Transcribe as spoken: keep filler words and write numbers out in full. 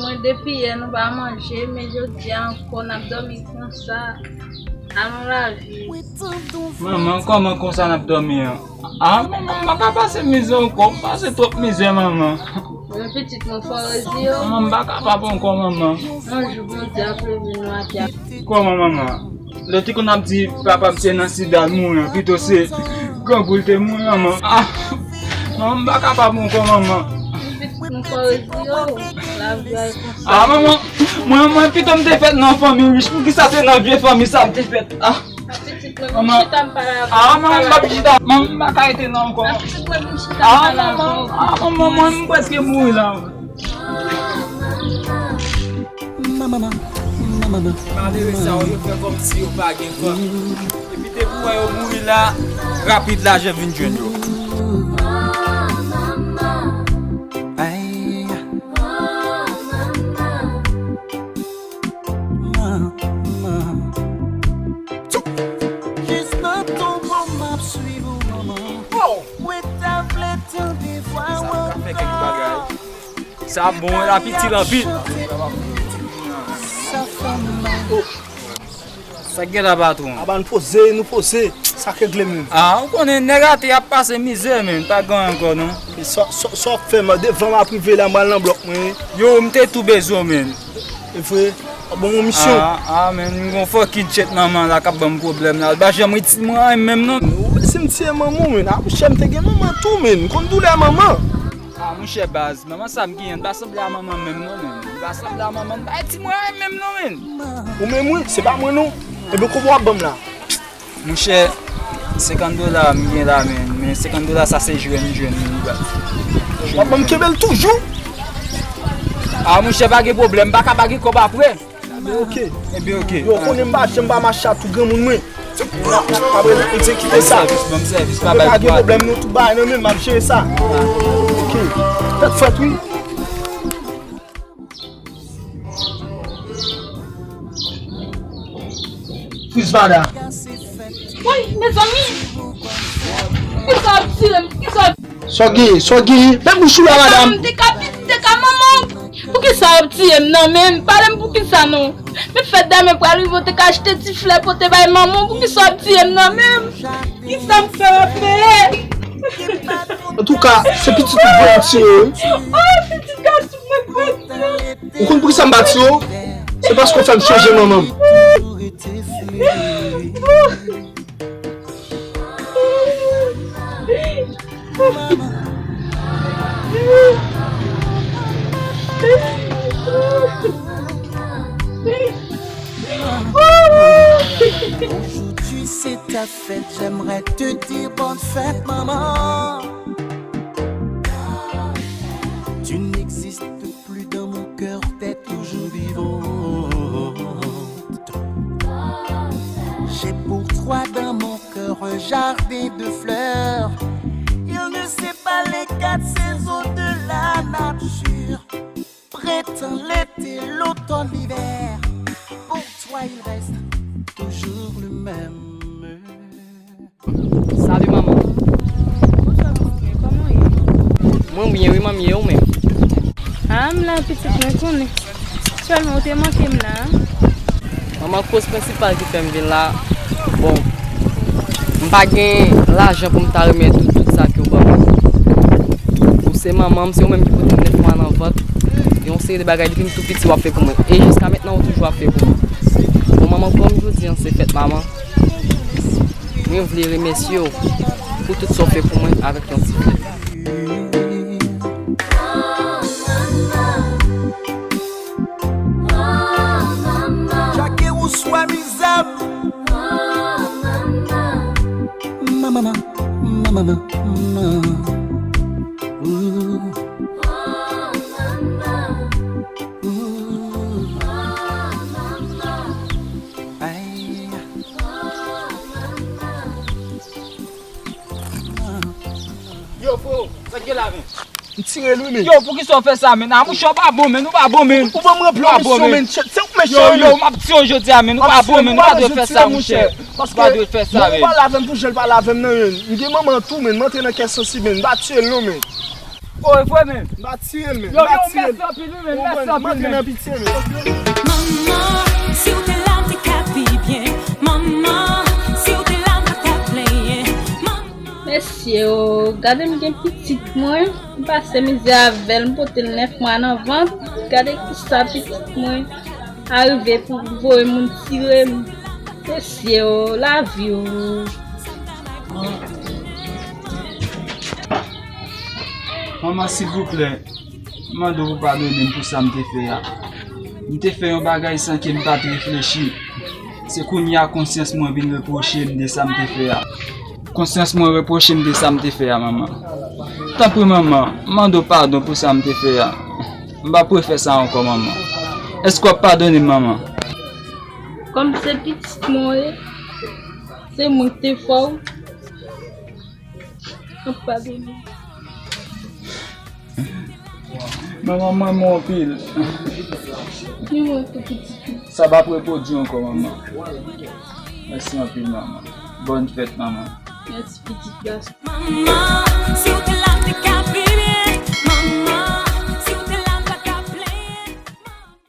Mwen depi yè nou pa manje, men jodi a ankò n ap dòmi konsa. Alon lavi. Manman, kòman konsa n ap dòmi an? Ah, manman, m pa ka pase mizè ankò, m pase twòp mizè, manman. Men pitit mwen fò rezi yo. Manman, m pa kapab ankò, manman. Yon jou Bondye ap leve nou atè. Kòman, manman? Lè w te konn ap di papa m se nan sida l mouri an, pito se grangou l te mouri an, manman. Ah, manman, m pa kapab ankò, manman. Pitit mwen fò rezi yo. Lavi a konsa. Ah, manman, mwen, mwen pito m te fèt nan fanmi rich, poukisa se nan vye fanmi sa m te fèt? Ah. Manman. Ah, manman, m p ap chita. Manman, m pa ka rete la ankò. Ah, manman, ah, manman, mwen, m prèske mouri la. Malere sa yo, yo fè kòmsi yo pa gen kò. Epi depi w wè yo mouri la, rapid lajan vin jwenn yo. Ay. Manman. Jis nan tonbo m ap swiv ou, manman. Mwen ta vle tande vwa w ankò. Sa bon, la piti lanpil. Sa fè m mal. Sa k gen la, patwon? Aba, nou poze, nou poze. Sa k regle menm? Ah, ou konnen nèg atè ap pase mizè, men pa gen ankò, non. Sa, sa, sa w ap fè m? Devan m ap rive la, m pral nan blòk mwen. Yo, m te tou bezwen w, men. E vre? Bon, yon misyon. Ah, ah, men, m gon fucking tchèt manman la k ap ban m pwoblèm la. L pa janm reti mwen anyen menm, non. Ou bezwen m tiye manman w, men. Ah, monchè, m te gen manman tou, men. M konn doulè manman. Ah, monchè, baz, manman sa m genyen, l pa sanble a manman menm non, men. L pa sanble a manman, l pa ti mwen menm non, men. Ou menm wi, se pa mwen non. Ebyen, kòman w ap ban m la? Monchè, senkant dola m gen la, men, men senkant dola sa se jwèt m jwenn li, baz. W ap ban m kenbe l toujou? Ah, monchè, pa gen pwoblèm, m pa ka pa gen kòb apre. Ebyen, oke. Ebyen, oke. Yo, konnen m pa janm pa mache a tou granmoun mwen. Apre, nou te kite sa. Ban m sèvis, ban m sèvis, pa bay. Pa gen pwoblèm, nou tout bagay nan men m, m ap jere sa. Oke. Tèt frèt, wi. Frizvada. Woy, mezanmi. Kisa w ap tire m? Kisa w ap Sa w genyen? Sa w genyen? Fè bouch ou la, madanm. M te ka, m te ka manman w. Poukisa w ap tiye m nan men m? Pale m poukisa non? Men fèt dèmen pral rive, w te ka achte ti flè pote bay manman w. Poukisa w ap tiye m nan men m? Kisa m fè w ap peye? Antouka, se pitit ou vre w tiye yo, wi. Oh, pitit gason mwen pran. Ou konn poukisa m pa tiye w? Se paske w fè m sonje manman m. Aujourd'hui c'est ta fête, j'aimerais te dire bonne fête, maman. Tu n'existes plus dans mon cœur, t'es toujours vivante. J'ai pour toi dans mon cœur un jardin de fleurs. Il ne sait pas les quatre saisons de la nature. Printemps, l'été, l'automne, l'hiver. Pour toi, il reste toujours le même. Salut, manman. Bonswa, manmi. Kòman w ye? Mwen byen, wi, manmi, e ou menm? Ah, m la, pitit mwen, konnen. Sèlman, ou te manke m la. Manman, koz prensipal ki fè m vin la, bon, m pa gen lajan pou m ta remèt ou tout sa ke w ban mwen. Ou se manman m, se ou menm ki pote m nèf mwa nan vant. Yon seri de bagay depi m tou piti w ap fè pou mwen. E jiska mentnan, ou toujou ap fè pou mwen. Bon, manman, kòm jodi a se fèt manman, mwen vle remèsye w pou tout sa w fè pou mwen avèk yon ti flè. Jacques Rousseau, Amizab. Ma, ma, ma, ma, ma, ma, ma. Ooh. Ooh. Ay. Yo, freo, sa k gen la, men? M tire l, wi, men. Yo, poukisa w fè sa, men? A, monchè, ou pa bon, men, ou pa bon, men. Ou ban m ranpli yon misyon, men. Se ou k mechan, wi, men. Yo, yo, m ap tiye w jodi a, men, ou pa bon, men, ou pa dwe fè sa, monchè. Ou pa dwe fè sa, men. Ou pale avè m pou jan l pale avè m nan, men. M gen manman tou, men, m antre nan kè sansib, men. M pa tiye l, non, men. O, e vre menm. M pa tire l, men. Yo, m pa yo, tire l. Mèsi anpil, wi, men. Mèsi anpil, men. Manman, si w te la, m te ka pi byen. Manman, si w te la, m pa t ap plenyen. Manman. Mesye, o, gade m gen pitit mwen. M pase mizè avè l, m pote l nèf mwa nan vant. Gade kisa pitit mwen arive pou voye moun tire m. Mesye, o, lavi, o. Manman, silvouplè, m mande w pou padone m pou sa m te fè a. M te fè yon bagay san ke m pa t reflechi. Se kounye a konsyans mwen vin repwoche m de sa m te fè a. Konsyans mwen repwoche m de sa m te fè a, manman. Tanpri, manman, m mande w padon pou sa m te fè a. M p ap refè sa ankò, manman. Èske w ap padone m, manman? Kòm se pitit mwen w ye, se mwen ki te fè w. Ap padone. Manman, m renmen w anpil. Ni mwen tou, pitit. Sa p ap repwodui ankò, manman. Mèsi anpil, manman. Bòn fèt, manman. Mèsi, pitit gason. Manman, si w te